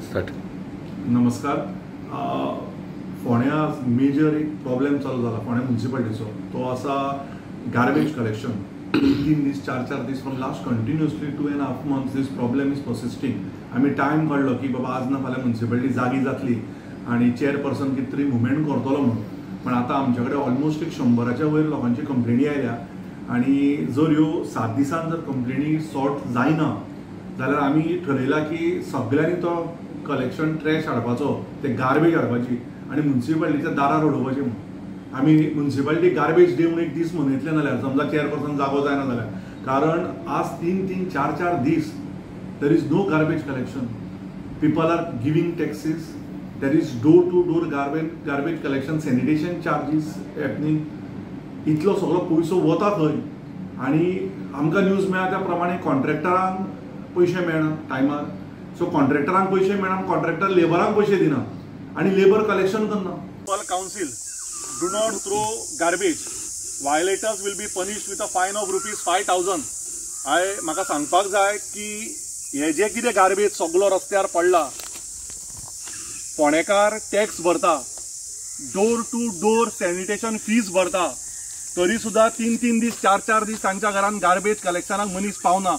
Start. नमस्कार. फोंड्या major एक प्रॉब्लेम चालू जाला फोंड्या म्युनिसिपालिटीचो, तो आसा गार्बेज कलेक्शन. 3 दीस 4-4 दीस from last continuously 2.5 months this problem is persisting. आमी टायम काडलो की बाबा आज ना फाल्यां म्युनिसिपालिटी जागी जातली आनी चेअरपर्सन कितें तरी मुवमेंट करतलो म्हणून, पण आतां आमचे कडेन ऑलमोस्ट एक 100च्या वयर लोकांची कंप्लेनी आयल्या आनी जर ह्यो 7 दिसान जर कंप्लेनी सॉर्ट जायना जाल्यार आमी ठरयलां की सगळ्यांनी तो कलेक्शन ट्रॅश हाडपाचो, ते गार्बेज हाडपाची आनी म्युनिसिपालिटीच्या दारार उडोवपाची म्हणून. आमी म्युनिसिपालिटी गार्बेज डे म्हणून एक दीस मनयतले नाल्यार समजा चेअरपर्सन जागो जायना जाल्यार, कारण आज 3-3, 4-4 दीस there is no garbage collection. People are giving taxes, there is door to door garbage collection, sanitation charges happening. इतलो सगळो पयसो वता खंय? आनी आमकां न्यूज मेळ्ळा त्या प्रमाणे कॉन्ट्रॅक्टरांक पयशे मेळना टायमार. सो कॉन्ट्रॅक्टरांक पयशे मेळना, कॉन्ट्रॅक्टर लेबरांक पयशे दिना आनी लेबर कलेक्शन करना. Council, do not throw garbage. Violators will be punished with a fine of rupees 5,000. हांवें म्हाका सांगपाक जाय की हे जे कितें गार्बेज सगलो रस्त्यार पडला, फोंडेकार टॅक्स भरता, door to door sanitation fees भरता, तरी सुद्दां 3-3 दीस 4-4 दीस तांच्या घरान गार्बेज कलेक्शनाक मनीस पावना.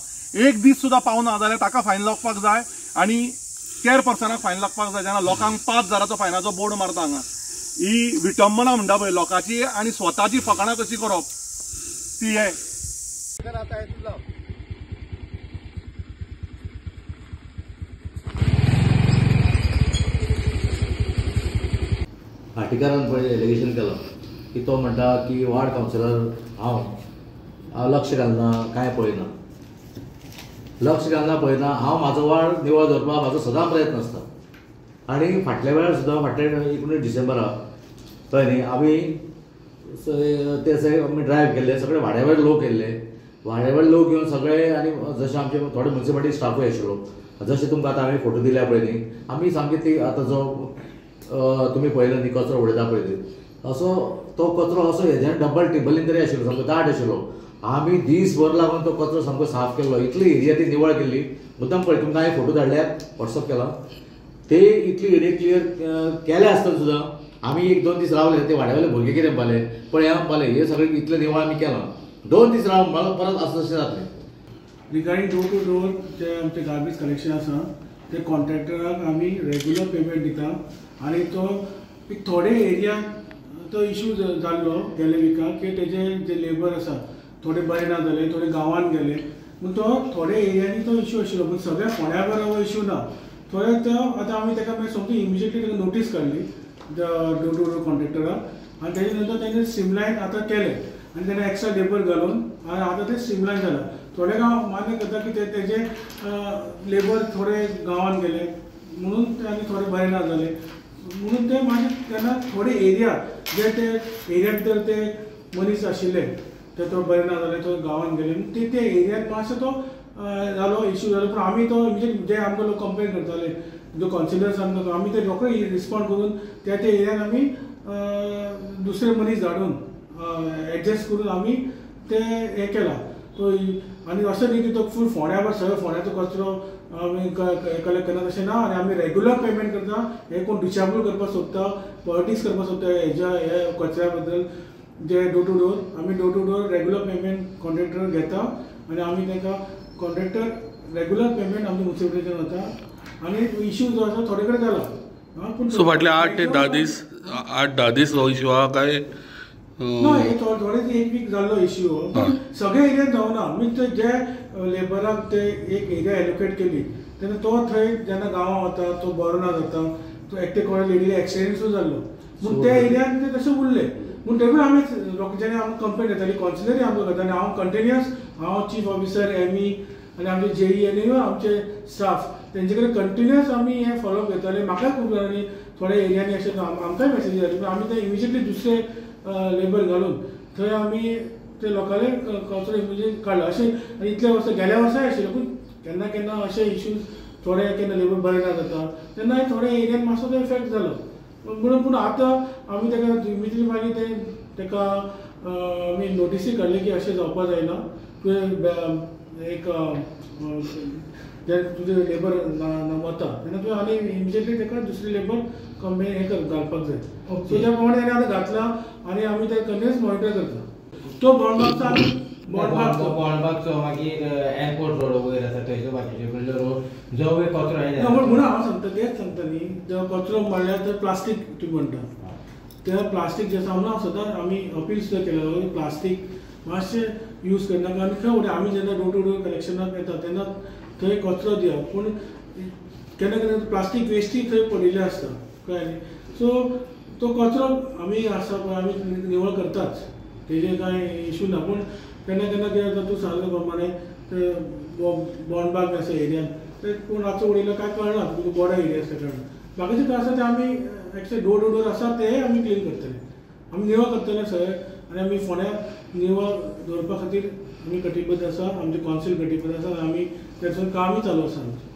एक दीस सुद्दां पावना जाल्यार ताका फायन लागपाक जाय आनी चेअरपर्सनाक फायन लागपाक जाय. जेन्ना लोकांक 5,000चो फायनाचो बोर्ड मारता हांगा, ही विटंबना म्हणटा पळय लोकांची आनी स्वताची फकाणां कशी करप ती हे. भाटीकारान पळय एलिगेशन केलां की तो म्हणटा की वार्ड कावन्सिलर हांव लक्ष घालना, कांय पळयना, लक्ष घालना पळयना. हांव म्हाजो वार्ड निवळ दवरपाक म्हाजो सदां प्रयत्न आसता. आनी फाटल्या वेळार सुद्दां फाटल्या 19 डिसेंबराक कळ्ळें न्ही, आमी ते सगळे आमी ड्रायव्ह केल्ले, सगळे वाड्या वयले लोक येयल्ले, वाड्या वयले लोक येवन सगळे, आनी जशें आमचे थोडे म्युनिसिपालिटी स्टाफूय आशिल्लो, जशें तुमकां आतां हांवें फोटो दिल्या पळय न्ही, आमी सामकी ती आतां जो तुमी पळयलो न्ही कचरो उडयता पळय न्ही, असो तो कचरो असो हेज्यान डबल टेबलीन तरी आशिल्लो, सामको दाट आशिल्लो. आमी दीसभर लागून तो कचरो सामको साफ केल्लो, इतली एरिया ती निवळ केल्ली. मुद्दम पळय तुमकां हांवें फोटो धाडल्यात, वॉट्सअप केला, ते इतली एरिया क्लियर केले आसतना सुद्दां आमी 1-2 दीस रावले. ते वाड्या वयले भुरगे कितें म्हणपाले, पळय हांव म्हणपाले हे सगळें इतलें निवळ आमी केलां, 2 दीस रावन म्हणपाक परत आसा तशें जातलें. रिगार्डींग डोर टू डोर जे आमचें गार्बेज कलेक्शन आसा ते कॉन्ट्रॅक्टराक आमी रेगुलर पेमेंट दिता आनी तो एक थोडे एरिया तो इशू जाल्लो गेले विकाक की तेजे जे लेबर आसा थोडे बरे ना जाले, थोडे गांवान गेले, पूण तो थोडे एरियांनी तो इशू आशिल्लो, पूण सगळ्या फोंड्या बरोबर इशू ना. थोडे तो आतां आमी ताका मागीर सोमती इमिजिएटली ताका नोटीस काडली डोर टू डोर कॉन्ट्रॅक्टराक आनी तेजे नंतर तेणें स्ट्रीमलायन आतां केलें आनी तेणें एक्स्ट्रा लेबर घालून आनी आतां तें स्ट्रीमलायन जालां. थोडे गांव मान्य करता की ते तेजे लेबर थोडे गांवान गेले म्हणून ते आनी थोडे बरे ना जाले म्हणून ते मागीर तेन्ना थोडे एरिया जे ते एरिया भितर ते मनीस आशिल्ले ते तो बरे ना जाले, तो गांवान गेले, ते ते एरियात मातसो तो जालो इशू जालो. पूण आमी तो म्हणजे जे आमकां लोक कंप्लेन करताले, जो कावन्सिलर्स आमकां, आमी ते रोखडे रिस्पोंड करून त्या त्या एरियान आमी दुसरे मनीस धाडून एडजस्ट करून आमी ते हें केलां. तो आनी अशें न्ही की तो फूल फोंड्या सगळो फोंड्याचो कचरो आमी कलेक्ट करना तशें ना, आनी आमी रेगुलर पेमेंट करता. हे कोण डिसेबल करपाक सोदता, पॉलिटिक्स करपाक सोदता हेज्या हे कचऱ्या बद्दल, जे डोर टू डोर आमी door to door regular payment contractor घेता आनी आमी तांकां कॉन्ट्रॅक्टर रेगुलर पेमेंट आमच्या म्युनिसिपालिटीन वता आनी इशू जो आसा थोडे कडेन जाला. पूण सो फाटले 8 ते 10 दीस, 8-10 दीस हो इशू आहा काय ना? हे थोडे एक वीक जाल्लो इश्यू हो, सगळे एरियान जावना. मीन्स ते जे लेबराक ते एक एरिया एलोकेट केली तेन्ना तो थंय जेन्ना गांवां वता तो बरो ना जाता, तो एकटे कोणा लेडीक एक्सिडेंटूय जाल्लो, पूण त्या एरियान ते तशें उरलें. पूण तेणूय आमी जेन्ना आमकां कंप्लेन येताली कावन्सिलरूय आमकां करता आनी हांव कंटिन्युअस, हांव चीफ ऑफिसर एम ई आनी आमचे जेई आनी आमचे स्टाफ तेंचे कडेन कंटिन्युअस आमी हें फॉलोअप घेताले. म्हाकाय खूब जाणांनी थोड्या एरियांनी अशें आमकांय मेसेजी जाली, पूण आमी ते इमिजिएटली दुसरे लेबर घालून थंय आमी ते लोकांले कचरो इमिजिएट काडलो. अशें इतले वर्सां गेल्या वर्साय आशिल्लें, पूण केन्ना केन्ना अशे इश्यूज थोडे केन्ना लेबर बरें ना जाता तेन्ना थोडे एरियान मातसो तो इफेक्ट जालो म्हणून. पूण आतां आमी ताका इमिजिएटली मागीर ते ताका आमी नोटीसूय काडली की अशें जावपाक जायना, तुवें एक जे तुजे लेबर वता तेन्ना तुवें आनी इमिजिएटली ताका दुसरी लेबर कमी हें घालपाक जाय. सो त्या प्रमाणे ताणें आतां घातला आनी आमी ते कंटिन्युअस मॉनिटर करता. तो बोंडबागचो आमी बोंडबागचो मागीर एअरपोर्ट रोड वयर आसा थंयसर बाकीचे कडलो रोड जो वयर कचरो ना, पूण म्हणून हांव सांगता तेच सांगता न्ही, जो कचरो म्हणल्यार तर प्लास्टीक तुमी म्हणटा ते प्लास्टीक जे आसा म्हणून हांव सदांच आमी अपील सुद्दां केला प्लास्टीक मातशें यूज करनाका. आनी खंय उरता आमी जेन्ना डोर टू डोर कलेक्शनाक येता तेन्ना थंय कचरो दिया, पूण केन्ना केन्ना प्लास्टीक वेस्टूय थंय पडिल्लें आसता, कळ्ळें न्ही. सो तो कचरो आमी आसा पळय आमी निवळ करताच, तेजेर कांय इशू ना. पूण केन्ना केन्ना कितें जाता तूं सांगले प्रमाणे ते बोंडबाग आसा एरियान ते कोण रातचो उडयलो कांय कळना, तुका बॉर्डर एरिया आसल्या कारणान. बाकीचे खंय आसा ते आमी एक्चुअली डोर टू डोर आसा तेय आमी क्लीन करतले, आमी निवळ करतले सगळे. आनी आमी फोंड्या निवळ दवरपा खातीर आमी कटिबद्ध आसा, आमचे कौन्सिल कटिबद्ध आसा आनी आमी तेचो कामूय चालू आसा आमचें.